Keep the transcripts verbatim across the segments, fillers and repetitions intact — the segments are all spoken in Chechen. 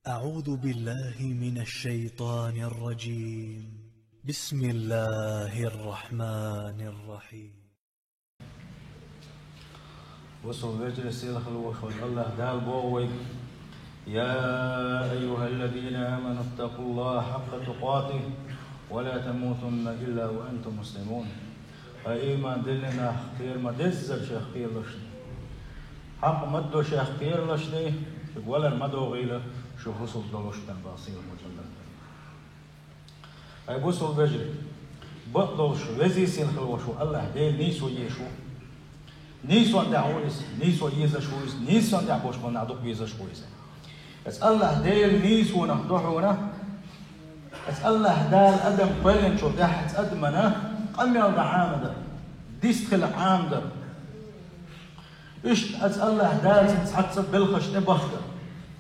أعوذ بالله من الشيطان الرجيم. بسم الله الرحمن الرحيم. Бусалба вежарий, сийлахь волчу Аллахь Дала боху вайга: «يا أيها الذين آمنوا اتقوا الله حق تقاته ولا تموتن إلا وأنتم مسلمون». Хьан ийман диллина нах, кхера ма-деззара шех кхералаш. Хьакъ ма-ддо шех кхералаш, шуьга валар ма догӀийла, шу хӀусамда долуш дан бан сийлахь волчу Аллахь. Ай бусалба вежарий, бакъдолуш, везий сийлахь волуш ву Аллахь Дела нийсо езаш ву. Нийсонна тӀехь ву иза, нийсо езаш ву иза, нийсонна тӀехь болуш болу нах дукха везаш ву иза. Аса Аллахь Дела нийсонах ду хьуна, аса Аллахь Дала адам кхоьллинчул тӀаьхьа аса адамана къамел дан Ӏамадар, дистхила Ӏамадар. Иштта аса Аллахь Дала цхьацца белхаш тӀе бахкар,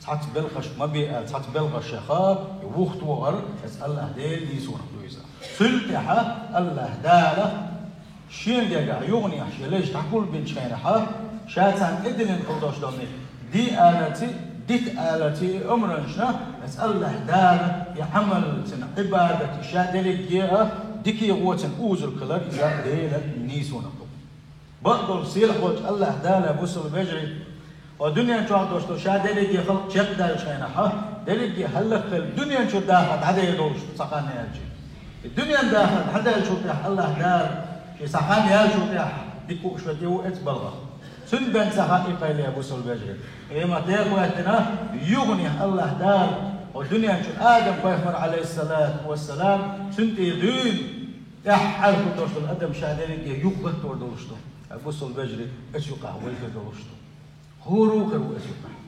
цхьацца белхаш ма беа, цхьацца белхаш шеха, вухтвогӀар, аса Аллахь Дела нийсонах ду иза. Цул тӀаьхьа Аллахь Дала Шен дегахь юханехьа шен лайш дӀагулбинчу хенахьа, ша царна тӀедиллина хила долуш долу де аларций, дита аларций и омранашна, аса Аллахь Дала и Ӏамалцина, Ӏибадат, ша дерриге а дикий гӀоцин узург хилар иза Делан нийсонах ду. Бакъдолу сийлахь волчу Аллахь Дала, бусалба вежарий, О дуьнен чохь долуш долу ша дерриге халкъ чекхдаьллачу хенахь, дерриге хӀаллакьхила дуьнен чуьра дахар дӀадер долуш ду цхьа хан яьлча. И дуьнен дахар дӀадаьллачул тӀаьхьа Аллахь Дала, шен цхьа хан яьллачул тӀаьхьа, дика хууш ван тӀе ву эцу балгӀа. Цуьнан бен цхьа хан и кхайли, бусалба вежарий. И ма тӀе а гӀоьттина, юханехьа Аллахь Дала, о дуьнен чуьра Адам-пайхамар, Ӏалайхиссалату вассалам, цуьнан тӀе дуьйна, тӀаьххьара хӀума долуш долу адам ша дерриге юхагӀаттор долуш ду. Ай бусалба вежарий, эцу юкъахь вай хир долуш ду. ХӀора а хир ву эцу юкъахь.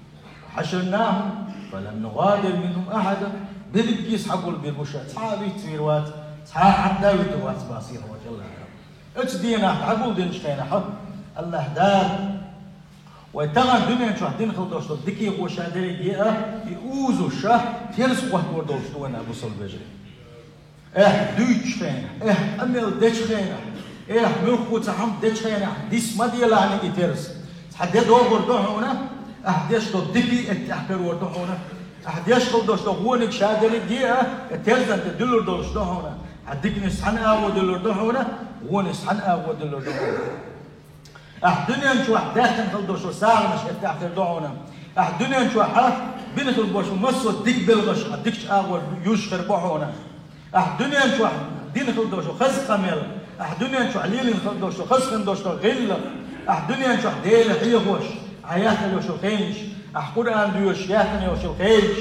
وحشرناهم فلم نغادر منهم أحدا. Берриге схьагулбийр бу ша, цхьа а вицвийр вац, цхьа а хьатта а витар вац бан сийлахь волчу Аллахь Дала. Оцу дийнахь дӀагулдинчу хенахь, Аллахь Дала, вай тахана дуьнен чохь дина хила долуш долу дикий гӀо ша дерриге а, и узуш ша, терса хӀоттор долуш ду вайн, бусалба вежарий. Эхь дуьйцучу хенахь, эхь къамел дечу хенахь, эхь муьлхха цхьа хӀума дечу хенахь, дис ма делахь и терс. Цхьа де догӀур ду хьуна, ахь деш долу дикий а тӀехь карор ду хьуна. Ахь деш хила долуш долу гӀониг ша дерриге а, и терзан тӀе дуьллур долуш ду хьуна. Ахь диканаш цхьана агӀо дуьллур ду хьуна, гӀонаш цхьана агӀо дуьллур ду хьуна. Ахь дуьнен чохь даьхкина хила долуш сагӀанаш хӀетта хир ду хьуна. Ахь дуьнен чохь бина хила болуш массо а дика белхаш ахь дикачу агӀор юьзуш хир бу хьуна. Ахь дуьнен чохь дина хила долуш хаза къамел, ахь дуьнен чохь лелийна хила долуш хаза хин долуш гӀиллакх, ахь дуьнен чохь Дела хьехош, ахь яхна йолуш хенаш, ахь Къуръан доьшуш, яхна йолуш хенаш.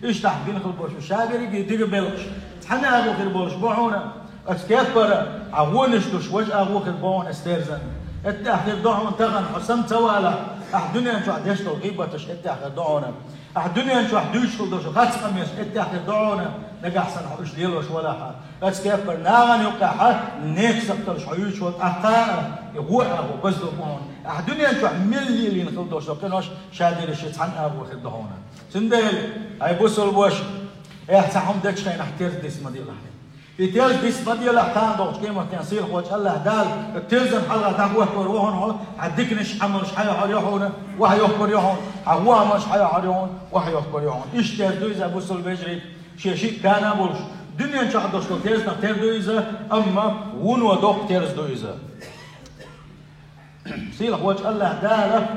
Иштта ахь бина хила болуш ша берриге дика белхаш цхьана агӀо хир болуш бу хьуна. Оцу кепара, ахь гӀонаш душ, важа агӀо хир бу хьуна аса терзан. ХӀетта хир ду хьуна тахана хьо сам ца валахь, ахь дуьнен чохь деш долу гӀийбаташ хӀетта хир ду хьуна. Ахь дуьнен чохь дуьйцуш хила долуш харц къамелаш хӀетта хир ду хьуна, нагахь санна хьо уьш лелош валахь. Оцу кепара нахана юккъехь нехан сакхталаш хьо юьйцуш волу тӀаккха а, и гӀо агӀо база ду бу хьуна. Ахь дуьнен чохь мел лелийна хила долуш долу къинош ша дерриш цхьана агӀо хир ду хьуна. Цундела, ай бусалба ваша, эхь цхьа хӀума дечу хенахь терс дис ма делахь. И терс дис ма делахь, кхана догӀучу къематдийнахь сийлахь волчу Аллахь Дала, терзан хьалха дӀахӀоттор ву хьуна хьо, хьан диканаш, Ӏамалш хьан йохьур ю хьуна, вахьа йохкур ю хьуна, хьан вон Ӏамалш хьан йохьур ю хьуна, вахьа йохкур ю хьуна. Иштта терс ду иза, бусалба вежарий, шен шиъ кана а болуш, дуьнен чохь долуш долу терзанах тера ду иза, амма вуно доккха терс ду иза. Сийлахь волчу Аллахь Дала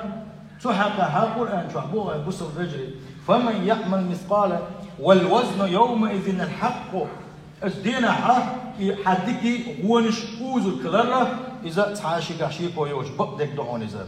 цу хьакъехь Къуръан чохь боху, ай бусалба вежарий: «فمن يعمل مثقال», والوزن يومئذ الحق. Оцу дийнахь и хьан дикий гӀонаш узург хиларна, иза цхьа а шегахь шеко йоцуш бакъдерг ду хьуна иза.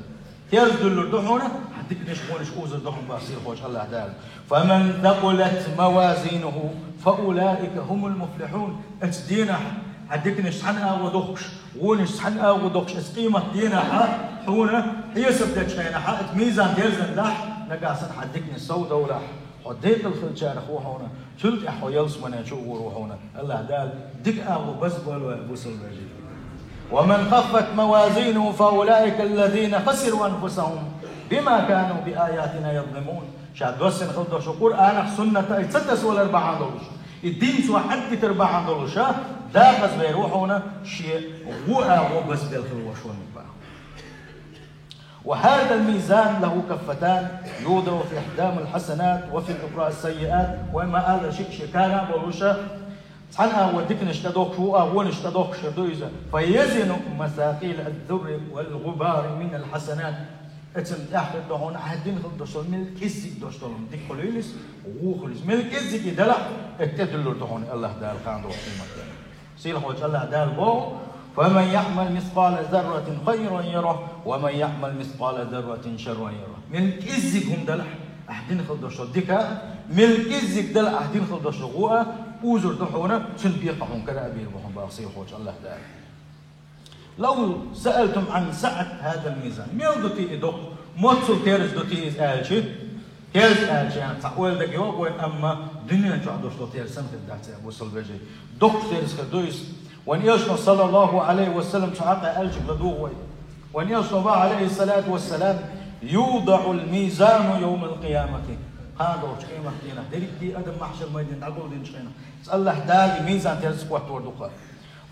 Терс дуьллур ду хьуна, хьан диканаш, гӀонаш узур ду хьуна боху сийлахь волчу Аллахь Дала. «فمن ثقلت موازينه فأولئك هم المفلحون». Оцу дийнахь хьан диканаш цхьана агӀо дохкуш, гӀонаш цхьана агӀо дохкуш, оцу къематдийнахь хьуна хьесап дечу хенахь, оцу мизан терзан дахь, нагахь санна хьан диканаш сов довлахь, хьо декъала хиллачарах ву хьуна, цул тӀаьхьа хьо ялсамане чу а гӀур ву хьуна. Аллахь Дала дика агӀо базбойла вайн, бусалба вежарий. «ومن خفت موازينه فأولئك الذين خسروا أنفسهم بما كانوا بآياتنا يظلمون». Ша доссина хила долуш Къуръанах, суннатах и ца тасавалар бахьана долуш, и дин цо хьаддитар бахьана долуш, дакъаза вер ву хьуна, шен гӀо агӀо базбелла хила волуш ван бахьана. وهذا الميزان له كفتان، يوضع في إحداهما الحسنات وفي الأخرى السيئات. Вай ма аьлла, шиъ-шиъ кара а болуш, цхьана агӀор диканаш тӀедохкуш, вукху агӀор вонаш тӀедохкуш хир ду иза. فيزن مثاقيل الذر والغبار من الحسنات. Эцна тӀехь хир ду хьуна хьан дина хила долуш долу, мел кӀеззиг долуш долу дика хуьлийла иза, вон хуьлийла иза. Мел кӀеззиг и делахь, эцна тӀедуьллур ду хьуна Аллаха Дала кхана долчу къематдийнахь. Сийлахьчу Аллаха Дала боху: فمن يعمل مثقال ذرة خيرا يره ومن يعمل مثقال ذرة شرا يره. Мел кӀеззиг хӀума делахь, ахь дина хила долуш долу дика, мел кӀеззиг делахь, ахь дина хила долуш долу гӀо, узур ду хьуна, цуьнан бекхам хьуна кара а бийр бу хьуна боху Сийлахьчу Аллаха Дала. لو سألتم عن سعة هذا الميزان. Мел ду те и доккха, моццул терза ду те иза аьлча, терза аьлча, цхьа ойла дага йогӀу вайн, амма дуьнен чохь долуш долу терза санна хир дац, бусалба вежарий. Доккха терза хир ду иза. Вайн Элчано, саллаллаху Ӏалайхи ва саллам, цу хьакъехь аьллачуьнга ладугӀу вай. Вайн Элчано боху, Ӏалайхиссалату вассалам: يوضع الميزان يوم القيامة. Кхана долчу къематдийнахь, дерриге адам махьшар-майдане дӀагулдинчу хенахь, Аллаха Дала и мизан терза хӀоттор ду-кх.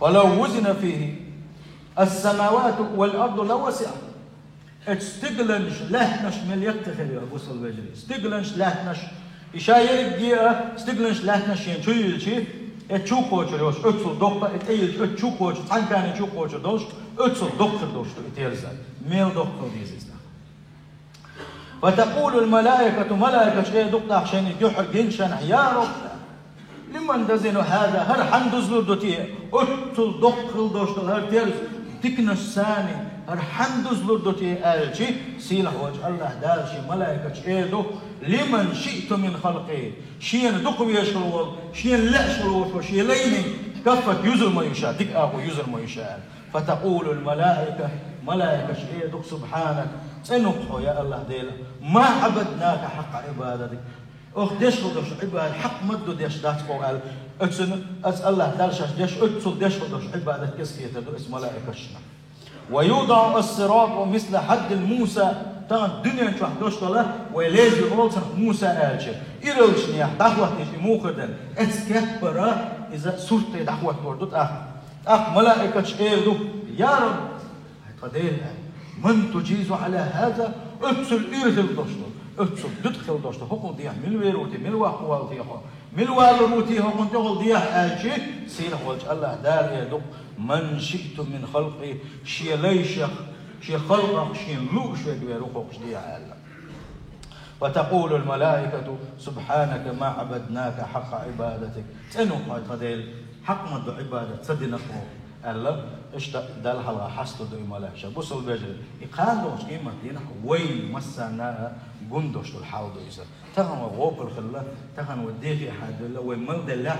فلو وزن فيه السماوات والأرض لوسعه. Эцу стигланаш, лаьттанаш мел яккхий хир ю, бусалба вежарий. Стигланаш, лаьттанаш, и ша ерриге а стигланаш, лаьттанаш шена чу йиллича, эцу чу кхочур йолуш, оццул доккха, и тӀе йиллича, оцу чу кхочур, цхьана кане чу кхочур долуш, оццул доккха хир долуш ду и терза. Мел доккха хила деза иза. فتقول الملائكة, малайкаш эр ду-кх тӀаккха шайна юьхь гинчу хенахь: يا رب، لمن تزن هذا؟ ХӀара хьанна дузлур ду те? Оццул доккха хила долуш долу хӀара терза диканаш санна, хӀара хьанна дузлур ду те аьлча, сийлахь волчу Аллаха Дала шен малайкашка эр ду: لمن شئت من خلقي. Шена дукха везаш хила волу, шена лаьаш хила волуш волу шен лайнийн каффат юзур ма ю ша, дика агӀо юзур ма ю ша аьлла. فتقول الملائكة, малайкаш эр ду-кх: سبحانك, цӀена ву-кх хьо, я Аллаха Дела, ما عبدناك حق عبادتك. Оха деш хила долуш Ӏибадат хьакъ ма ду деш дац-кх хьо аьлла, оцунна, аса Аллаха Далла шаьш деш, оццул деш хила долуш Ӏибадат кӀезиг хетар ду оцу малайкашна. ويوضع الصراط مثل حد موسى. Тахана дуьнен чохь долуш долу, вай леза олу цунах Муса аьлча, ираллачу нехан дӀахӀоттийча и муха дара, эцу кеппара иза сурт тӀе дӀахӀоттор ду тӀаккха. ТӀаккха малайкаш эр ду: يا رب, хьай тхан Дела, من تجيز على هذا؟ Оццул ира хила долуш долу, оццул дуьтӀа хила долуш долу хӀокхунна дехьа мила вер ву те, мила ваккха волу те хьо, мила валур ву те хӀокхунна тӀехула дехьа аьлча, сийлахь волчу Аллаха Дала эр ду-кх: من شئت من خلقي, шен лайшех, шен халкъах шена лууш верг вер ву хӀокхуш дехьа аьлла. فتقول الملائكة: سبحانك ما عبدناك حق عبادتك. ЦӀена ву-кх хьо, тхан Дела, хьакъ ма ду Ӏибадат ца дина-кх хьо аьлла, иштта Далла хьалха хьастур ду и малайкаш. Бусалба вежарий, и кхана долчу къематдийнахь вайн массарна а гун долуш долу хьал ду иза. Тахана вай гӀопал хилла, тахана вай дехьа хьаьдвелла, вай мел деллехь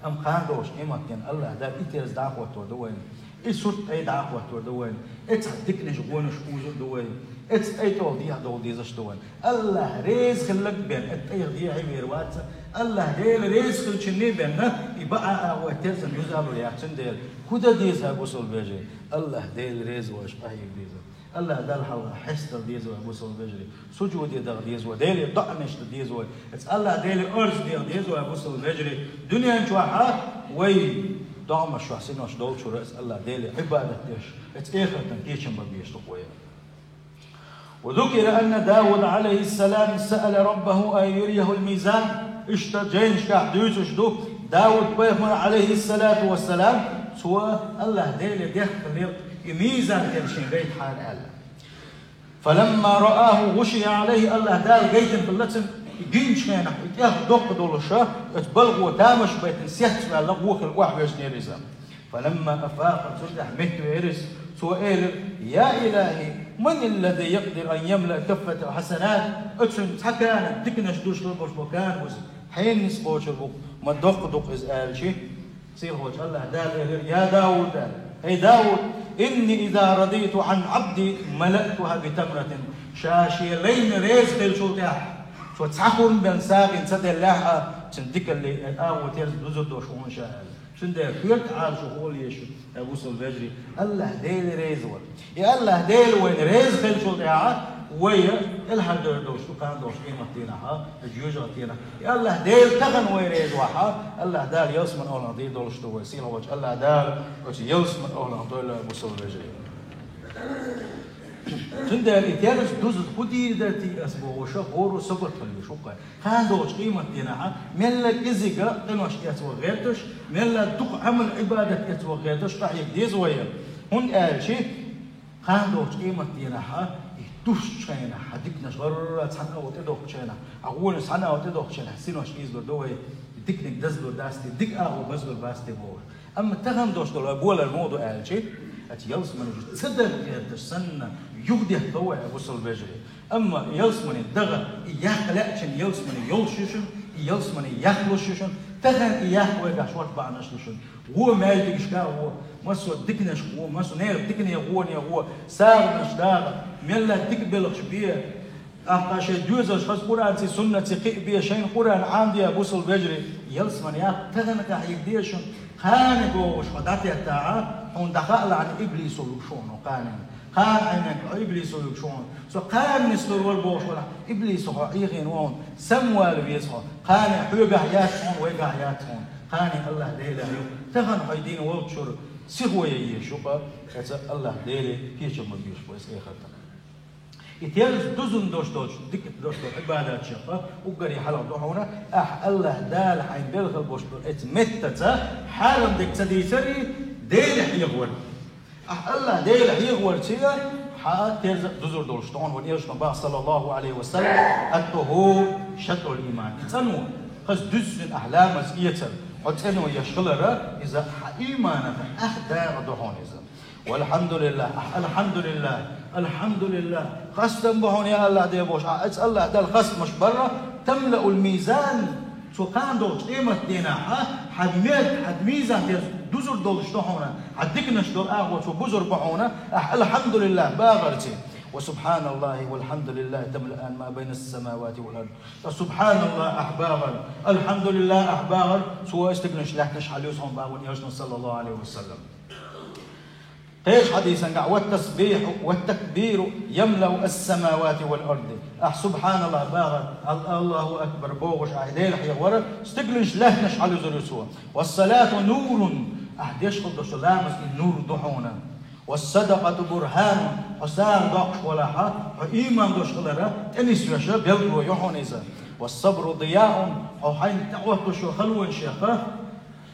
а, амма кхана долчу къематдийнахь Аллаха Дала и терза дӀахӀоттор ду вайна. И сурт тӀе дӀахӀоттор ду вайна. Эцу диканаш, гӀонаш узур ду вайна. Эцу тӀе тӀехула дехьа довла дезаш ду вайна. Аллах реза хилларг бен, эцу тӀехула дехьа вер вац. Аллах Дела реза хиллачунна бен, и бакъ а вай терзан юзалур яц, цундела хӀун дан деза, бусалба вежарий? Аллах Дела реза волуш къахьега деза. Аллах Далла хьалха хьестадала деза вай, бусалба вежарий. Сужуде даха деза вай, Деле доӀанаш дан деза вай. Эцу Аллах Деле арз деха деза вай, бусалба вежарий. Дуьнен чохь а вай догӀмаш чохь синош долчура эцу Аллах Деле Ӏибадат деш, эцу эхартан кечам бан безаш ду-кх вай. وذكر أن داود عليه السلام سأل ربه أن يريه الميزان. Иштта жайнашкахь дуьйцуш ду, Дауд-пайхамар, Ӏалайхиссалату вассалам, цо Аллах Деле дехкалира и мизан тера шен гайтахьара аьлла. فلما رآه غشي عليه, Аллах Дала гайтина хилла цунна, и гинчу хенахь, и тӀех доккха долуша, оцу балгӀо тамаш байтина сецваьлла, гӀо хила охьавоьжнера иза. فلما أفاق, цул тӀаьхьа меттавеара иза, цо элира: يا إلهي، من الذي يقدر أن يملأ كفة الحسنات؟ Оцунна цхьа кана диканаш дузуш хила болуш бо кана вуза, хьенан ницкъ кхочур бу-кх, ма доккха ду-кх иза аьлча, сийлахь волчу Аллах Дала элира: يا داود, хӀей Дауд, إني إذا رضيت عن عبدي ملأتها بتمرة. Ша шен лайна реза хиллачул тӀаьхьа, цо цхьа хурма бен сагӀина ца деллехь а, цуьнан дикалле, э, агӀо терза дузур долуш ву хьуна ша аьлла. Цундела хӀоьрта Ӏалашо хӀола еза шу, э, бусалба вежарий, Аллах Дела реза вар. И Аллах Дела вайна реза хиллачул тӀаьхьа, вай кӀелхьардевр долуш ду кхана долуш къематдийнахь, жоьжахатдийнахь. И Аллах Дела тахана вай реза вахь, Аллах Дала ялсаман охӀланах дийр долуш ду вай. Сийлахь волчу Аллах Дала оцу ялсаман охӀланах дойла, бусалба вежарий. Цундела и терза дуза хӀун дийр дара те ас бохуш, хӀора собар хила веза ву-кх. Кхана долчу къематдийнахь мелла кӀезига къинош эцо гӀерташ, мелла дукха Ӏамал-Ӏибадат эцо гӀерташ къахьега деза вай. ХӀунда аьлча, кхана долчу къематдийнахь и дузучу хенахь, хьан диканаш гӀарра цхьана а тӀедохкучу хенахь, хьан гӀонаш цхьана а тӀедохкучу хенахь, синош ийзалур ду вай, диканиг дазлур дац те, дика агӀо базлур бац те бохуш. Амма тахана долуш долу вай болар муха ду аьлча, оцу ялсамане ца дан гӀерташ санна, юхадехна вай, бусалба вежарий. Амма ялсамане даха, и яккха лаьа шуна, ялсамане йолуш ю шуна, и ялсамане яккхалуш ю шуна, тахана и яккха вайгахь шорта бахьанаш ду шуна. Вон маьждигашка а вон, массо а диканашка вон, массо а нехан дикане гӀоне гӀо, сагӀанаш даха, мелла дика белхаш бе, тӀаккха шайн доьзалш хаза Къуръанций, суннатций кхиабе, шайна Къуръан Ӏамаде, бусалба вежарий, ялсамане яккха тахана къахьега деза шуна, кхана бохуш хьо дӀатеттахь, хьуна дӀахаалахь иблисо вуьгуш ву хьуна кхана. Кхана Ӏайнанга хьо иблисо вуьгуш ву хьуна. Со кхана нислур вара бохуш валахь, иблисо хьо Ӏехийна ву хьуна. Самавала веза хьо. Кхана хьоьгахь яц хьуна, вайгахь яц хьуна. Кхана АллахӀ Делехь ю. Тахана хьо дина волчуьра сихо ян езаш ю-кх, эца АллахӀ Деле кечам ма доьшу вай эхартахь. И терза дузун долуш долчу, дика долуш долу Ӏибадатчех уггаре хьалха ду хьуна, ахь АллахӀ Дала хьайна белхал болуш долу эца меттаца хьарам дерг ца дийцаре, Дела хьехавар. Ахь АллахӀ Дела хьехаварца хьан терза дузур долуш ду хьуна, вайн элчано боху, саллаллаху Ӏалайхи ва саллам, ат-тухур шатрул иман. И цӀано, хаза дуьззина ахь ламаз эцар, хьо цӀено еш хилар, иза хьан ийманах ах дакъа ду хьуна иза. ВалхьамдулиллахӀ, ахь алхьамдулиллахӀ, алхьамдулиллахӀ, хастам бу хьуна, я АллахӀ Дела бохуш, ахь эца АллахӀ Далла хастамаш бар, тамлаул мизан, цу кхана долчу къематдийнахь, хьан мет, хьан мизан терза дузур долуш ду хьуна, хьан диканаш долу агӀо цо бузур бу хьуна, ахь алхьамдулиллахӀ бахарца. Ва субхьаналлахӀи валхьамдулиллахӀи тамлаан ма байна ас-самавати вал ард. Ва субхьаналлахӀ ахь бахар, алхьамдулиллахӀ ахь бахар, цо стигланаш, лаьттанаш хьалуьйсу хьуна боху вайн элчано, саллаллаху Ӏалайхи ва саллам. Кхечу хьадисангахь: «Ва тасбихьу ва такбиру ямлау ас-самавати вал арди». Ахь субхьаналлахӀ бахар, ал-, Аллаху акбар бохуш ахь Дела хьехавар, стигланаш, лаьттанаш хьалуьзур ю цо. «Ва салату нурун», ахь деш хила долуш долу ламаз и нур ду хьуна. «Ва садакъату бурхьанун», хьо сагӀа доккхуш валахь, хьо ийман долуш хилар тӀенисвеш белгало ю хьуна иза. «Ва сабру дияун», хьо хьайна тӀеӀоттуш йолу халонашех,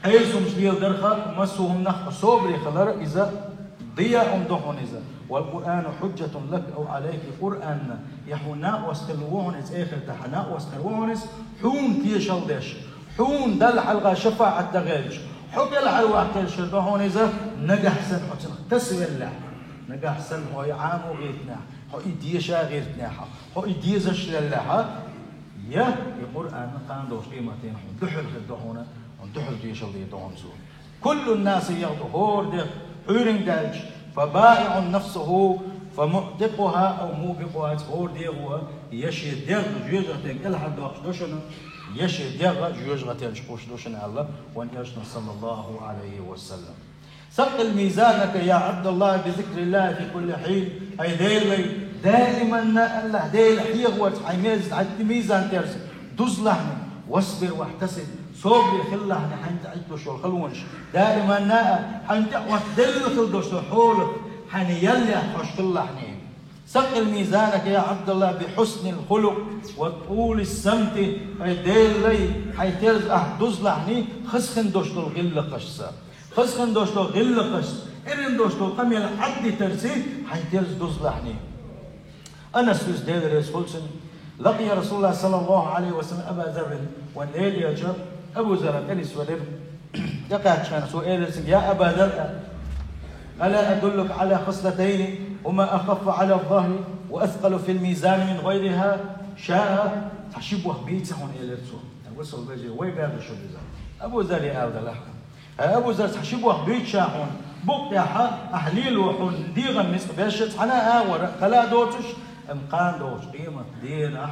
хьесумаш леладарх, массо а хӀуманах хьо собаре хилар иза, дияун ду хьуна иза. «Вал Къуръану хьуджатун лака ау Ӏалайка», Къуръан, я хьуна накъост хир ву хьуна иза, эхартахь накъост хир ву хьуна иза, хьуна тешалла деш, хьуна Далла хьалха шафаӀат дан гӀерташ, хьо кӀелхьарваккха хир ду хьуна иза, нагахь санна хьо цунах тасавеллехь, нагахь санна хьо и Ӏамо гӀиртинехь, хьо и деша гӀиртинехь, хьо и дезаш леллехь, я и Къуръан кхана долчу къематдийнахь хьуна дуьхьал хир ду хьуна, хьуна дуьхьал тешалла дийр ду хьуна цо. «Куллун наси ягъду», хӀора дегӀ хьуьйранг даьлча, «фа баиӀун нафсаху, фа муӀтикъуха ау мубикъуха», хӀора дегӀо я шен дегӀ жоьжахатин кӀелхьардоккхуш ду шуна, я шен дегӀ жоьжахатин чу кхуьссуш ду шуна аьлла вайн элчано, саллаллаху Ӏалайхи ва саллам. «Саккъил мизанака, я ӀабдаллахӀ, би зикриллахӀи фи кулли хьин». Ай Делан лай, даиманна АллахӀ Дела хьехаварца хьайн мез-, хьайн мизан терза дузлахьни, «васбир вахьтасиб», собаре хилалахьни хьайна тӀеӀитталуш йолу халонаш, даиманна а хьайна тӀеӀоттаделла хила долуш долу хьолах хьайна ял яккхош хилалахьни. «Саккъил мизанака, я ӀабдаллахӀ, би хьуснил хулукъ ва тӀули самти». Ай Делан лай, хьайн терза ахь дузлахьни хаза хин долуш долу гӀиллакхашца. Хаза хин долуш долу гӀиллакхашца, эрна долуш долу къамел Ӏаддитарций хьайн терза дузлахьни. Анас вуьйцу, Дела реза хуьлда цунна: «Лакъия РасулуллахӀ саллаллаху Ӏалайхи ва саллам Аба Заррин», вайн Делан элча Абу Зарра тӀенисвелира. ТӀекхаьчча хенахь цо элира цуьнга: «Я Аба Зарр, ала адуллука Ӏала хаслатайни, хӀума ахаффу Ӏала ззахри ва аскъалу фил мизани мин гӀайриха?» Ша цхьа ши бохь бийций хьуна, элира цо. Васал вежарий, вай баьрла шу иза. Абу Зарре ала делахь. Хьай Абу Зар, цхьа ши бохь буьйцу ша хьуна, букъ тӀехь ахь лело хьуна дегӀан ницкъ беш, цхьана а агӀор хила доцуш, амма кхана долчу къематдийнахь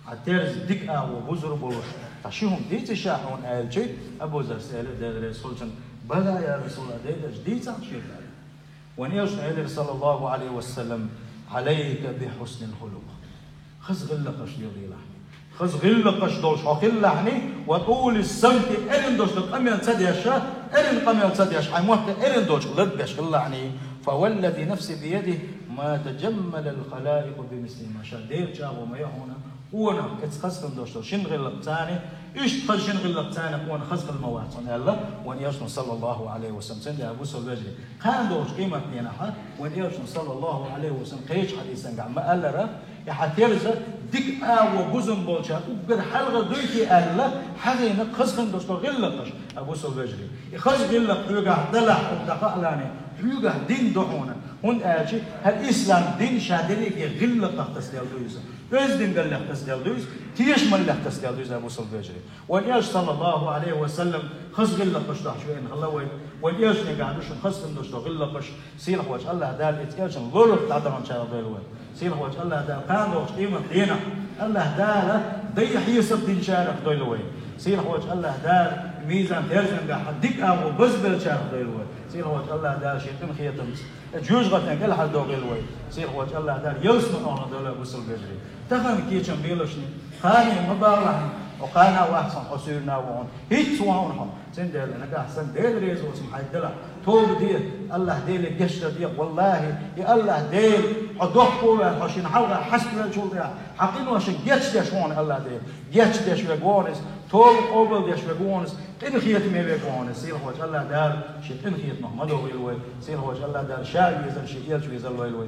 хьан терза дика агӀо бузур болуш цхьа ши хӀума дийций ша хьуна аьлча, Абу Зарс элира, Дела реза хуьлда цунна: «Бала, я РасулаллахӀ, Делан элча, дийцахь шега». Вайн элчано элира, саллаллаху Ӏалайхи ва саллам: «Ӏалайка би хьуснил хулукъ». Хаза гӀиллакхаш леладелахь. Хаза гӀиллакхаш долуш хьо хилалахьни, ва тӀули самти, эрна долуш долу къамел ца деш, эрна къамел ца деш, хьайн мотт эрна долчух ларбеш хилалахьни. «Фа валлази нафси биядихи, ما تجمل الخلائق بمثلهما. Ша Дела чӀагӀо ма яхь хьона, къонах, эцу хаза хин долуш долу шина гӀиллакхца, иштта хаза шина гӀиллакхца къонах хаза хила ма вац хьуна аьлла, вайн Элчано, саллаллаху Ӏалайхи ва саллам. Цундела, бусалба вежарий, кхана долчу къематдийнахь вайн Элчано, саллаллаху Ӏалайхи ва саллам, кхечу хьадисангахь ма-аллара, и хьан терза дика агӀо бузам болчара уггар хьалха дуй те аьлла, хьан гӀиллакх хаза хин долуш долу гӀиллакхаш, бусалба вежарий. И хаза гӀиллакх хьоьгахь далахь, хьуна дӀакхаалахь, хьоьгахь дин ду хьуна. ХӀунда аьлча хӀара ислам дин ша дерриге гӀиллакхах тасаделла ду иза. Оьздангаллех тасаделла ду иза, тешамаллех тасаделла ду иза, бусалба вежарий. Вайн Элча, саллаллаху Ӏалайхи ва саллам, хаза гӀиллакхаш дохьуш веана хилла вай. Вайн Элчанегахь ду шуна хаза хин долуш долу гӀиллакхаш. Сийлахь волчу АллахӀ Дала эцу Элчанна ларлуш дӀадаханчарах дойла вай. Сийлахь волчу АллахӀ Дала кхана долчу къематдийнахь АллахӀ Дала дай хьесап динчарах дойла вай. Сийлахь волчу АллахӀ Дала мизан-терзангахь дика агӀо базбеллачарах дойла вай. Сийлахь волчу АллахӀ Дала шен къинхетамца жоьжахатин кӀелхьара догӀийла вай. Сийлахь волчу АллахӀ Дала ялсаманин охӀла дойла вай, бусалба вежарий. Тахана кечам белашна, кхане ма балахь, хьо кхана вац хьуна, хьо суьйранна ву хьуна, хӀинца ву хьуна хьо. Цундела нагахь санна Дела реза воцург хьайга далахь, тоба де, АллахӀ Деле гечдар де. ВаллахӀи, и АллахӀ Дела хьо дохко ваьлла, хьо шена хьалха хьаставеллачул тӀаьхьа хьан къиношна гечдеш ву хьуна АллахӀ Дела. Гечдеш верг ву хьуна иза, тоба къобалдеш верг ву хьуна иза, къинхетаме верг ву хьуна иза. Сийлахь волчу АллахӀ Дала шен къинхетамах ма догӀийла вай. Сийлахь волчу АллахӀ Дала ша а везар, шен Элча везар лойла вай.